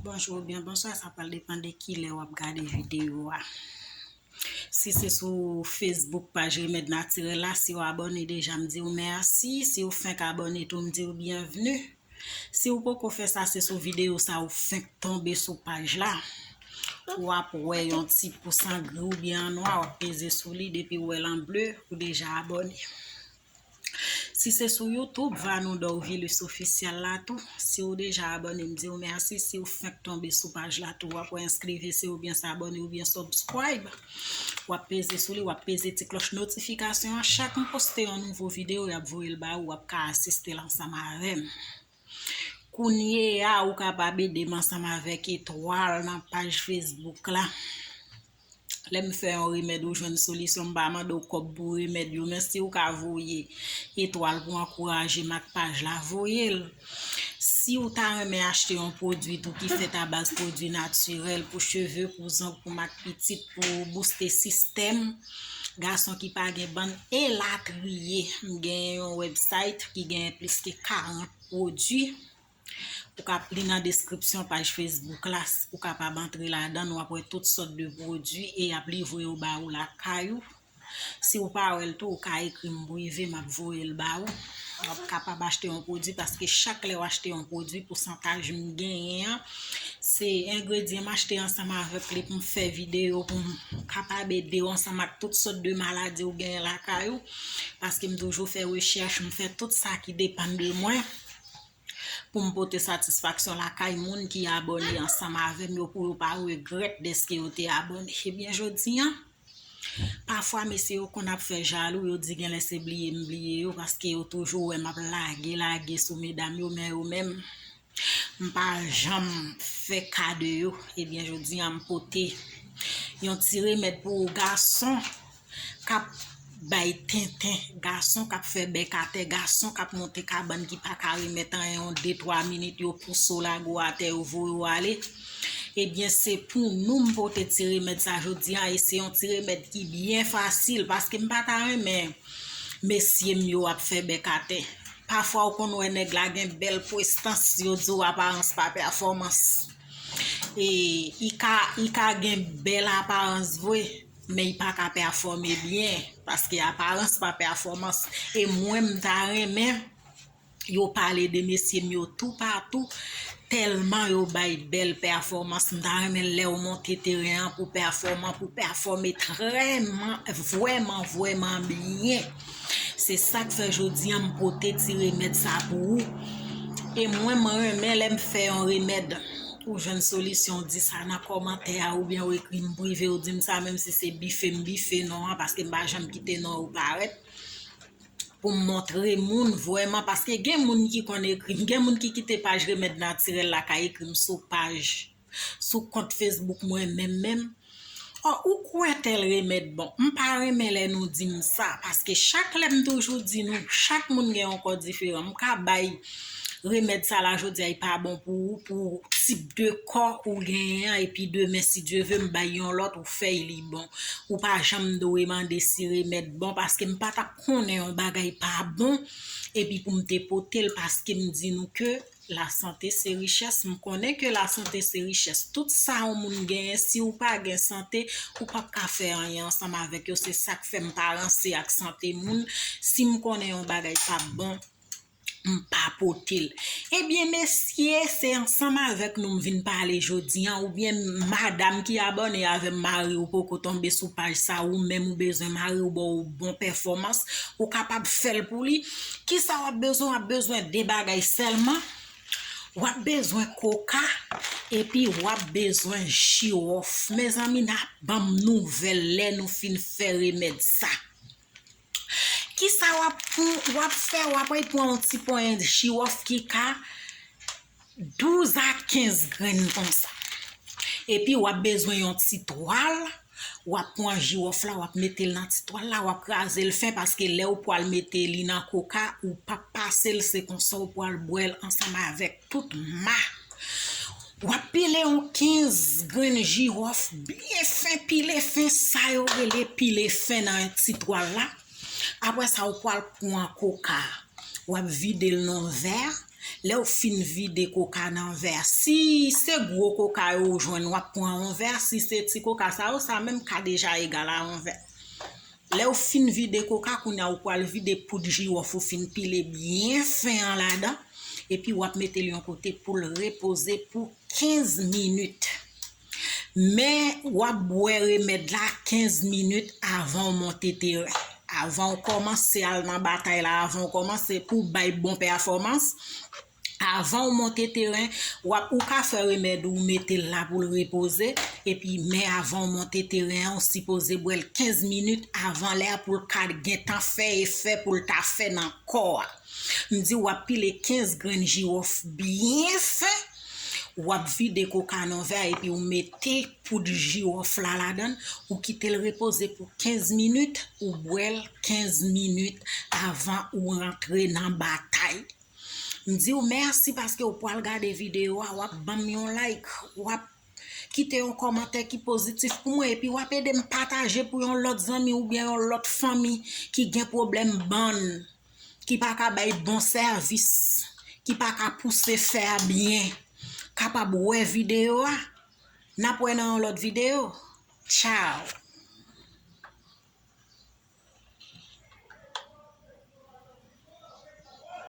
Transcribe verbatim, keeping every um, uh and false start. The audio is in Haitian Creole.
Bonjou oubyen bonswa, sa pral depann de kilè w ap gade videyo a. Si se sou Facebook paj Remèd Natirèl la, si w abòne deja, m di w mèsi. Si w fenk abòne tou, m di w byenvni. Si w poko fè sa, se sou videyo sa ou fenk tonbe sou paj la. W ap wè yon ti pous an gri oubyen an nwa, w ap peze sou li, depi w wè l an ble, ou deja abòne. Si se sou YouTube, Vanou Dorvilus Official la tou. Si w deja abòne, m di w mèsi. Si w fenk tonbe sou paj la tou, w ap wè enskrive se oubyen se abòne oubyen subscribe. W ap peze sou li, w ap peze ti klòch notifikasyon an. Chak m poste yon nouvo videyo, y ap voye l ba ou, w ap ka asiste l ansanm avè m. Kounye a, ou kapab ede m ansanm avèk etwal nan paj Facebook la. Lè m fè yon remèd ou jwenn solisyon, m pa mande w kòb pou remèd yo, men si w ka voye etwal pou ankouraje m ak paj la, voye l. Si w ta renmen achte yon pwodui tou ki fèt a baz pwodui natirèl pou cheve, pou zong, pou mak pitit, pou booste sistèm, gason ki pa gen bann, elatriye, m genyen yon website ki genyen plis ke karant pwodui. Ou ka, li nan deskripsyon paj Facebook la, ou kapab antre ladan l, w ap wè tout sòt de pwodui e y ap livre yo ba ou lakay ou. Si w pa wè l tou, ou ka ekri m prive, m ap voye l ba ou. W ap kapab achte yon pwodui paske chak lè w achte yon pwodui, pousantaj m genyen an, se engredyan m achte ansanm avèk li pou m fè videyo, pou m kapab ede w ansanm ak tout sòt de maladi ou genyen lakay ou. Paske m toujou fè rechèch, m fè tout sa ki depann de mwen pou m pote satisfaksyon lakay moun ki abòne ansanm avè m yo, pou yo pa regrèt dèske yo te abòne. Ebyen, jodi a, pafwa mesye yo konn ap fè jalou, yo di genlè se bliye m bliye yo, paske yo toujou wè m ap lage, lage sou medam yo, men yo menm, m pa janm fè ka de yo. Ebyen, jodi a, m pote yon ti remèd pou gason k ap bay tenten, gason k ap fè bèk atè, gason k ap monte kabann ki pa ka remèt anyen, yon de twa minit yo pouse w lage w atè, yo voye w ale. Ebyen, se pou nou m pote ti remèd sa jodi a, e se yon ti remèd ki byen fasil, paske m pa ta renmen mesye m yo ap fè bèk atè. Pafwa ou konn wè nèg la gen bèl prestans, yo di w aparans pa pèfòmans. E, i ka, i ka gen bèl aparans vre, men i pa ka pèfòme byen, paske aparans pa pèfòmans. E mwen, m ta renmen yo pale de mesye m yo toupatou, tèlman yo bay bèl pèfòmans. M ta renmen lè w monte teren an pou pèfòman, pou pèfòme trèman, vrèman, vrèman byen. Se sa k fè jodi a m pote ti remèd sa pou ou. E mwen, m renmen lè m fè yon remèd, ou jwenn solisyon, ou di sa nan kòmantè a, oubyen ou ekri m prive, ou di m sa, menm si se bife m bife non an, paske m pa janm kite non ou parèt, pou m montre moun vrèman, paske gen moun ki konn ekri m, gen moun ki kite paj Remèd Natirèl la ka ekri m sou paj, sou kont Facebook mwen menm menm. Ò, ou kwè tèl remèd bon? M pa renmen lè nou di m sa, paske chak lè m toujou di nou, chak moun gen yon kò diferan. M ka bay remèd sa la jodi a, li pa bon pou ou, pou tip de kò ou genyen an, epi demen, si Dye ve, m bay yon lòt, ou fè y, li bon. Ou pa janm dwe mande si remèd bon, paske m pa t ap konnen yon bagay pa bon, epi pou m te pote l, paske m di nou ke la santé c'est richesse. M konnen ke la santé c'est richesse. Tout sa yon moun genyen, si ou pa gen sante, ou p ap ka fè anyen ansanm avèk yo. Se sa k fè m pa ranse ak sante moun. Si m konnen yon bagay p ap bon, m pa pote l. Ebyen, mesye, se ansanm avèk nou m vin pale jodi a, oubyen madanm ki abòne avè m, mari w poko tonbe sou paj sa, ou menm ou bezwen mari w ba w bon pèfòmans, ou kapab fè l pou li. Kisa w ap bezwen? W ap bezwen de bagay sèlman. W ap bezwen koka, epi w ap bezwen jiwòf. Mezanmi, n a ban m nouvèl lè nou fin fè remèd sa. Kisa w ap pran, w ap fè, w ap al pran yon ti ponyen jiwòf ki ka douz a kenz grenn konsa. Epi w ap bezwen yon ti twal, w ap pran jiwòf la, w ap mete l nan ti twal la, w ap kraze l fen, paske lè ou pral mete li nan koka, ou p ap pase l, se konsa ou pral bwè l ansanm avèk tout ma. W ap pile yon kenz grenn jiwòf byen fen, pile fen, sa yo rele pile fen nan ti twal la. Apre sa, ou pral pran koka a. W ap vide l nan yon vè, Lè w fin vide koka nan vè, si se gwo koka yo ou jwenn, w ap pran yon vè, si se ti koka sa yo, sa menm ka deja egal a yon vè. Lè w fin vide koka, kounye a ou pral vide poud jiwòf ou fin pile byen fen an ladan, epi w ap mete l yon kote pou l repoze pou kenz minit. Men w ap bwè remèd la kenz minit avan w monte teren. Avan w kòmanse al nan batay la, avan w kòmanse pou w bay bon pèfòmans, avan w monte teren, w ap, ou ka fè remèd ou mete l la pou l repoze, epi men avan w monte teren an, ou sipoze bwè l kenz minit avan lè a pou l ka gentan fè efè pou l ta fè nan kò a. M di w ap pile kenz grenn jiwòf byen fen, w ap vide koka nan vè a epi w mete poud jiwòf la ladan l, ou kite l repoze pou kenz minit, ou bwè l kenz minit avan ou rantre nan batay. M di w mèsi paske w pral gade videyo a, w ap ban m yon like, w ap kite yon kòmantè ki pozitif pou mwen, epi w ap ede m pataje pou yon lòt zanmi oubyen yon lòt fanmi ki gen pwoblèm bann, ki pa ka bay bon sèvis, ki pa ka pouse fè a byen, kapab wè videyo a. N ap wè nan yon lòt videyo. Tchao!